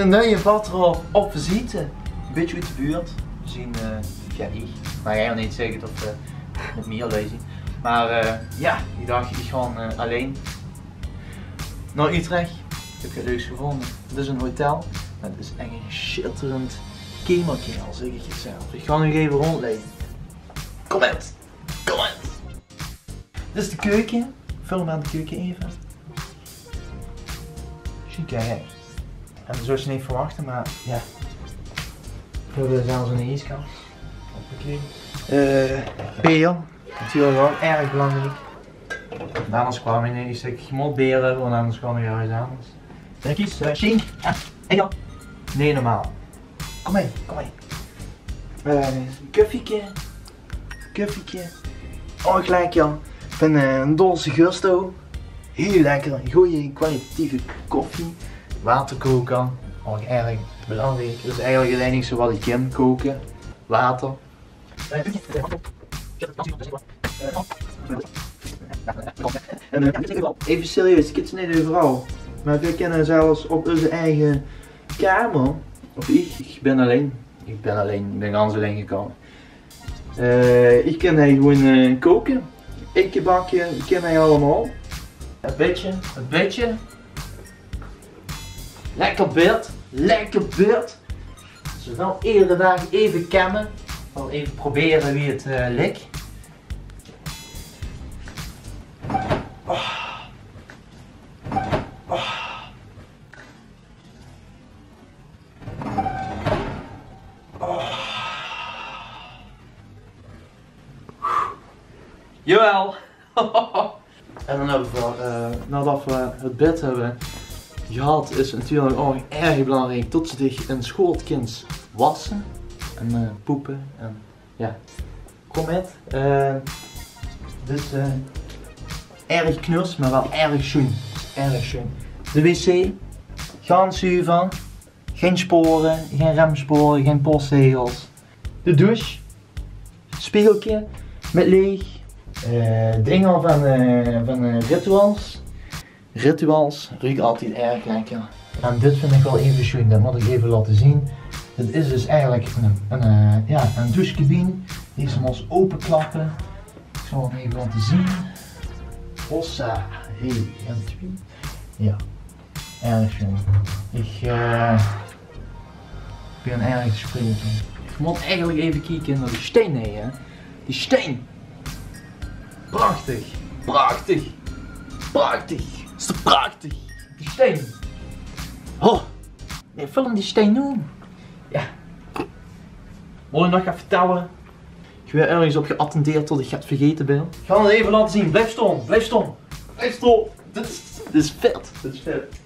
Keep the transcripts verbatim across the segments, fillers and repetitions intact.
Ein nuuj patroon op visite. Ein bietje oet de buurt. Veer zien, eh, jao, iech. Mer iech gaon neet zègke tot v'r mit mie lui zien. Mer, eh, jao, iech dach, iech gaon, eh, allein nao Utrecht. Iech höb get leuks gevónje. 't Is ein hotel. 't Is ech ein sjitterend kemerke, al zègk iech 't zelf. Iech gaon uuch eve róndjleie. Kom mit! Kom mit! Dit is de keuke. Völ mer de keuke eve. Sjiek, hè? En dat zouws te neet verwachte, mer jao. V'r höbbe zelfs ein ieskas. Hoppakee. Eh, beer. Natuurlik ouch erg belangriek. Want anders kwaam iech neet. Iech zègk, iech mót beer höbbe, want anders kwaam iech örges anders. Daan kies, eh, Sjink. Jao, iech ouch. Neet normaal. Kom hei, kom hei. Eh, kuffieke. Kuffieke. Oh, geliek, jao. Iech bin, eh, ein dolce gusto. Hiel lekker. Gooj kwalitatieve koffie. Waterkoker. Ouch erg belangriek. Dat is eigelek 't einigste wat iech kin, koke. Water. Eve serieus, iech höb ze neet euveral. Mer veer kinne zelfs op eus eige kamer. Of iech, iech bin allein. Iech bin allein, iech bin gans allein gekoume. Eh, iech kin hei gewoen, eh, koke. Eike bakke, kin hei allemaol. E bitteke, e bitteke. Lekker bèd, lekker bèd. Ze wel eder daag eve kemme. Wel eve probere wie 't, eh, lik. Oh. Oh. Oh. Jawel. En daan höbbe v'r, eh, naotot v'r 't bèd höbbe gehad, is 't natuurlik ouch erg belangriek tot ste diech in sjoon kins wasse. En, eh, poepe. En jao. Kom mit. Eh, dus, eh, erg knus, mer wel erg sjoen. Erg sjoen. De wc, gans zuver. Gein spore, gein remspore, gein postzegels. De douche, spiegelke mit leech. Eh, dinger vaan, eh, vaan, eh, Rituals. Rituals ruuk altied erg lekker. En dit vind iech wel eve sjoen, dat moot iech eve laote zien. Dit is dus eigelek 'n, 'n, eh, jao, 'n douchecabine. Dees moos opeklappe. Iech zal 'm eve laote zien. Hossa. Hei, en twie. Jao. Erg sjoen. Iech, eh, iech bin erg tevreje. Iech moot eigelek eve kieke nao die stein hei, hè. Die stein. Prachtig. Prachtig. Prachtig. Is toch prachtig? Die stein. Ho. Nein, film die stein noe. Jao. Wèl iech nog get vertèlle? Iech bin örges op geattendeerd tot iech 't vergete bin. Iech gaon 't eve laote zien. Blijf stoon, blijf stoon. Blijf stoon. Dit is, dit is vet. Dit is vet.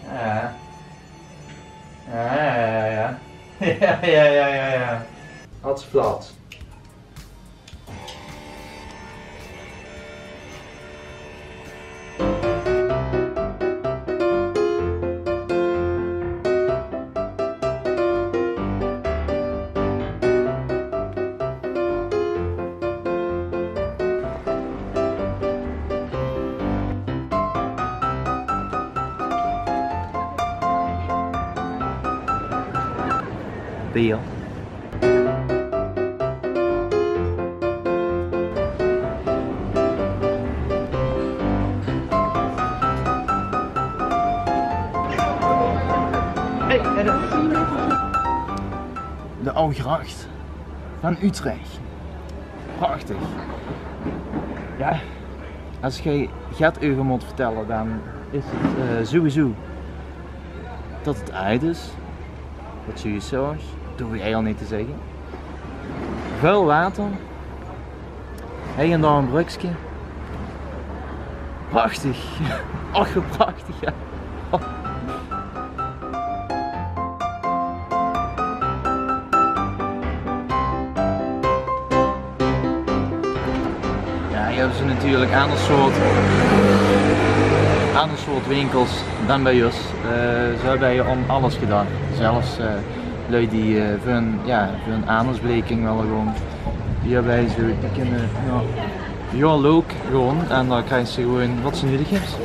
Jao. Jao, jao, jao, jao. Jao, jao, jao, jao, jao. Hartstikke flauw. Beer. De Aw Grach vaan Utrecht. Prachtig. Jao, es geer get euver moot vertèlle, daan is 't, eh, sowieso tot 't aajd is. Wat zouws te zègke? Doof iech eigelek neet te zègke. Väöl water. Hei en dao e brökske. Prachtig. Och, prachtig, jao. Jao, hei höbbe ze natuurlik anger soort, anger soort winkels daan bij us. Eh, ze höbbe hei um alles gedaon. Zelfs, eh, Lui die, eh, veur hun, jao, veur hun aandersbeleking wille gewoen hierbie zoe, die kinne, jao, jao, leuk gewoen. En dan kriegs se gewoen wat se nudig höbs.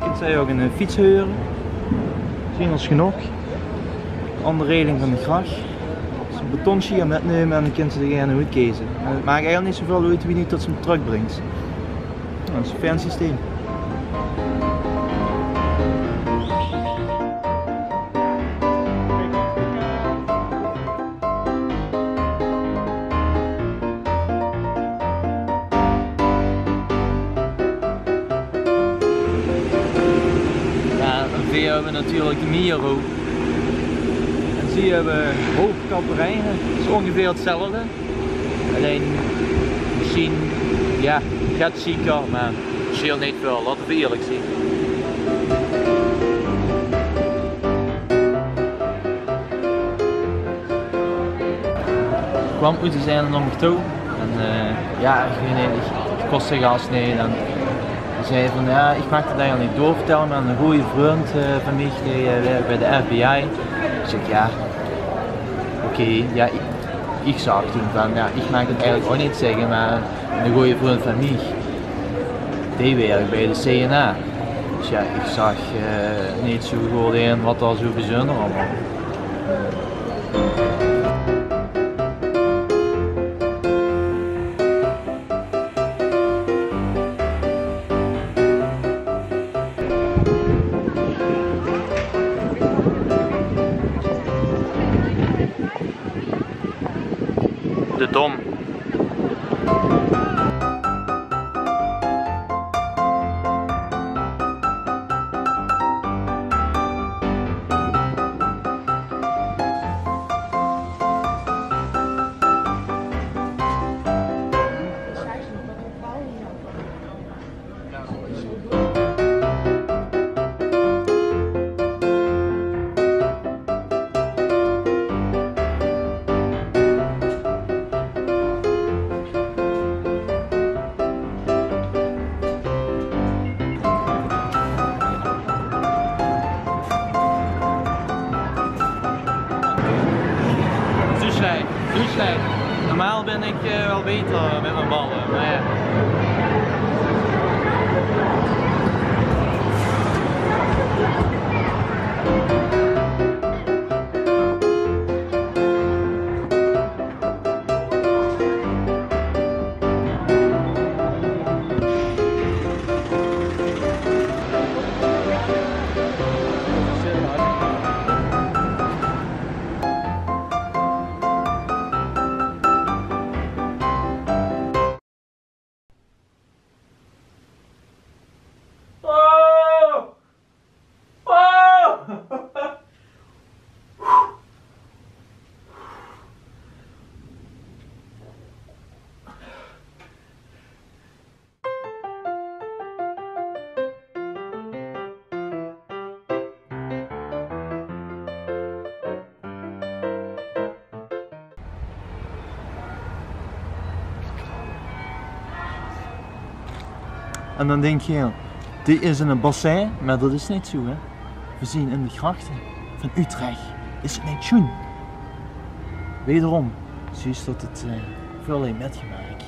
Kins se ouch 'n, eh, fiets hure. Zien is genóg. Aon de reiling vaan de grach. Kins se 'n betonsje mètnumme en dan kins se degene oetkeze. En 't maak eigelek neet zoeväöl oet wienie tot se 'm trökbrings. Dat is 'n fijn systeem. Jao, en veer höbbe natuurlek de Miro. En zie höbbe hoofdkappereie. Dat is oongeveer 'tzelfde. Allein mesjiens, jao, get sjieker, meh 't sjeelt neet väöl, laote v'r ierlek zien. Kwaam oet de zeile nao miech touw. En, eh, jao, iech weit neet, iech, iech kós ziech gas neet. En dee zag vaan, jao, iech maag 't eigelek neet doorvertèlle, meh 'ne gooje vrund, eh, vaan miech, dee, eh, wèrk bij de F B I. Iech zègk, jao, oké, jao, iech, iech zag toen vaan, jao, iech maag 't eigelek ouch neet zègke, meh 'ne gooje vrund vaan miech, dee wèrk bij de C N A. Dus jao, iech zag, eh, neet zoe good in wat dao zoe bezunder aon waor. De Dom. Zoe slech, zoe slech. Normaal bin iech, eh, wel beter mèt mien balle, meh jao. En dan dink geer, dit is 'n bassin, meh dat is neet zoe, hè. Veer zien in de grachte vaan Utrecht. Is 't neet sjoen? Wederom, zuus tot 't, eh, väöl heet mètgemaak.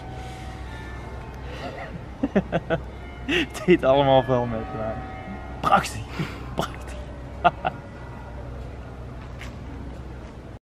Dit heet allemaol väöl mètgemaak. Prachteg, prachteg.